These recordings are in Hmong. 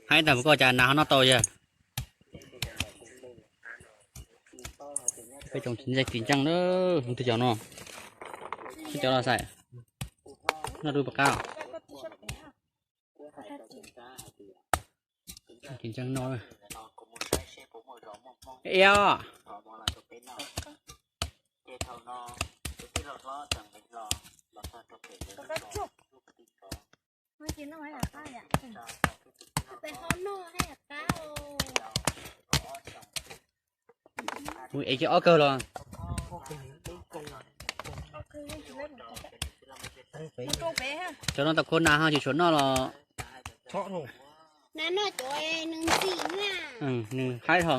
Hais tag mus koj cas nas ho noj tau yog. Peb tsoom txiv ntxawm Kim Ntxeej na, tus cov no, peb cov los xais, noj dub puas qab. Kim Ntxeej no, iab. Mus ev kiag ob kawg los. Cov no tau khuav nas ho tsis tshua noj los. Nws haib ho.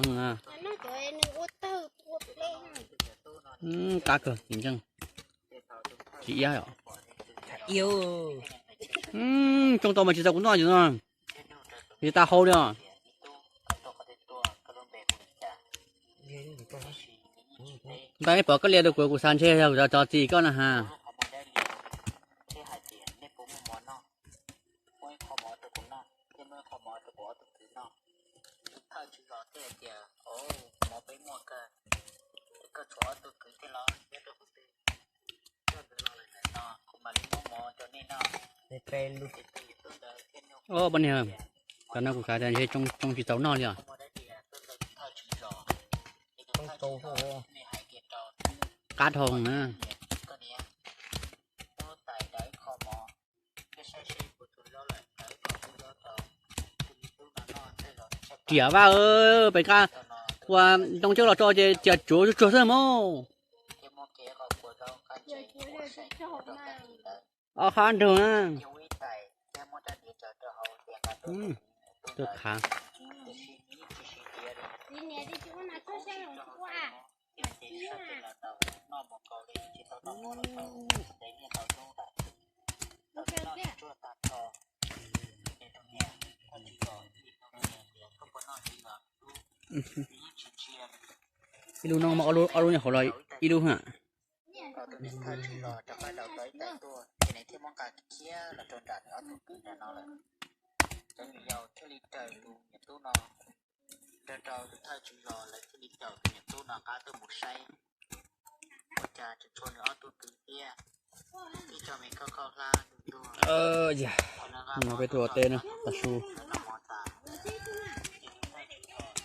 Qab kawg Kim Ntxeej. Tsis iab. Tsoo tau mas tsis tau kuv noj no. Tsis tas hau li os. Npaj pom koj liam rau kuv, kuv xav ntshe yog kuv tso txim koj na has. Poj niag, cov no kuv xav tias ntshe tsoo tsis txaus noj li os. Qab dhau na. Riam Vaj, pem qab ua ntoo coj los tso ces riam tsuav tsuag xwb mog. Ob qhab nrug na. Tuaj khav. Ib lub no mas ob lub nyob hauv los ib lub ha. Yog no peb tuaj ua teb na, tav su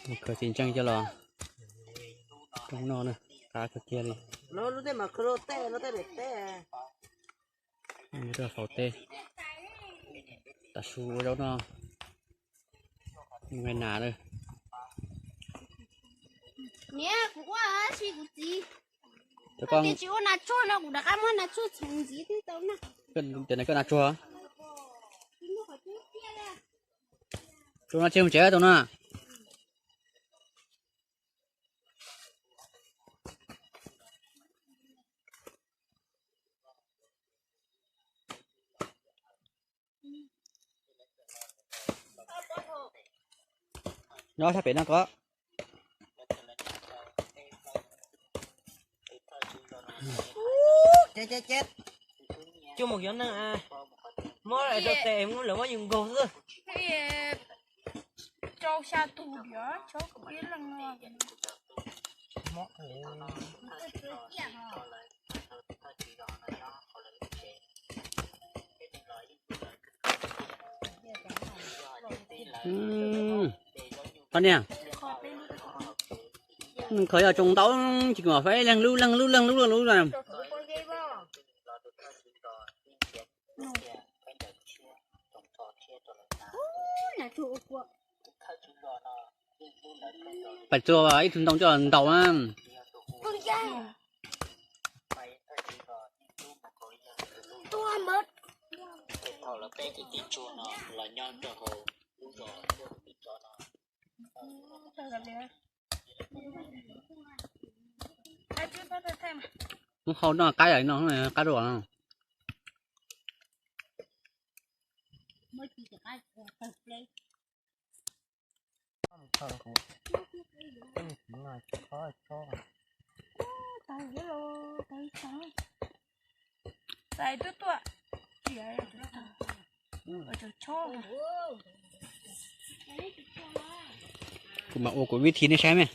mus khaws txiv ntseej coj los coob noj na, qab kawg kiag li. Faus teb, tav su ua zaub noj, nqa nas lawm. Niam, kuv ua si kuv txiv. Cov koj tsis ua nas tsuag no kuv rov qab muab nas tsuag txhoov ntxiv twb tau na. Cov no koj nas tsuag. Tus no tseg mus tsev tus no. Nyob sab pem no ko. Ces ces ces, coj mus cov neeg muab rau tes muab lawv muab yus nkaug xwb. Rau xya tus diam tsob kuv ib leeg no. Qhov niag, qhov yog tsoo ntau tsis kom faib leeg lub leeg lub leeg lub leeg lub. Pais txuag ib tug ntoo coj los ntaus na. Muab hau noj qab yam li no, qab dua no. Tais tuaj tuaj, Kuv mam ua kuv vib thi nej saib me.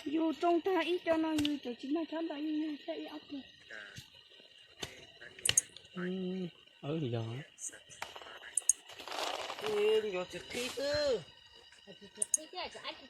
Yus tsoo tag ib co no yus tseem tsis mag chob nta, yus yug thiab ib ob tug. Yog, yog tsis qhib xwb. Tsis qhib thiab, tsis